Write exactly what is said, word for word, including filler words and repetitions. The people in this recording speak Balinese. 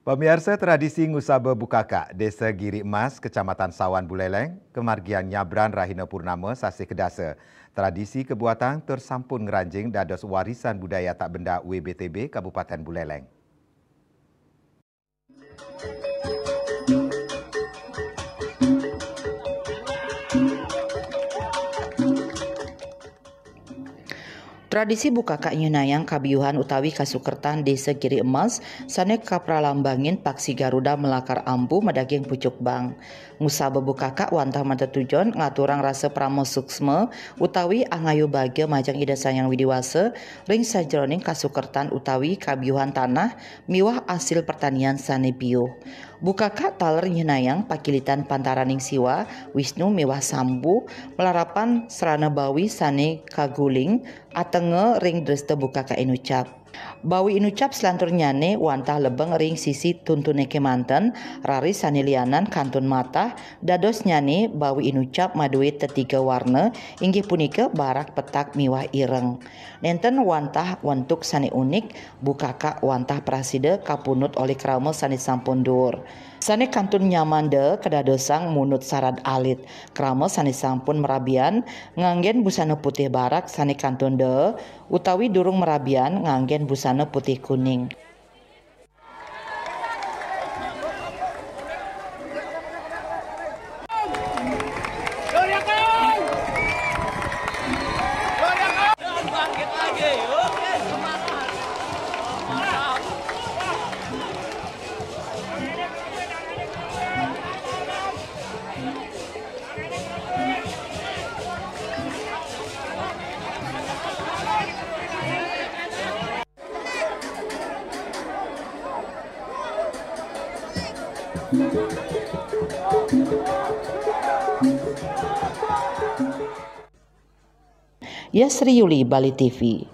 Pamiarsa, tradisi ngusaba bukakak Desa Giri Emas, Kecamatan Sawan Buleleng, kamargiang nyabran rahina purnama sasih kadasa. Tradisi kabuatang tur sampun ngranjing dados warisan budaya tak benda W B T B Kabupaten Buleleng. Tradisi bukakak nyihnayang kabiuhan utawi kasukertan Desa Giri Emas sane kapralambangin paksi Garuda malakar ambu madaging pucuk bang. Ngusaba bukakak wantah matetujon ngaturang rasa parama suksma utawi angayu bagia majeng Ida Sang Hyang Widi Wasa ring sajeroning kasukertan utawi kabiuhan tanah miwah asil pertanian sane biuh. Bukakak taler nyihnayang pakilitan pantaraning Siwa, Wisnu miwah Sambu, malarapan srana bawi sane kaguling atenga ring dresta bukakak inucap. Bawi inucap salanturnyane wantah lebeng ring sisi tuntune kemanten, raris sane lianan kantun matah, dadosnyane bawi inucap madue tetiga warna, inggih punika barak, petak miwah ireng. Nenten wantah wentuk sane unik, bukakak wantah prasida kapunut olih krama sane sampun duur. Sane kantun nyamanda kadadosang munut sarad alit. Krama sane sampun marabian nganggen busana putih barak sane kantun daa, utawi durung marabian nganggen busana putih kuning. Yasri Yuli, Bali T V.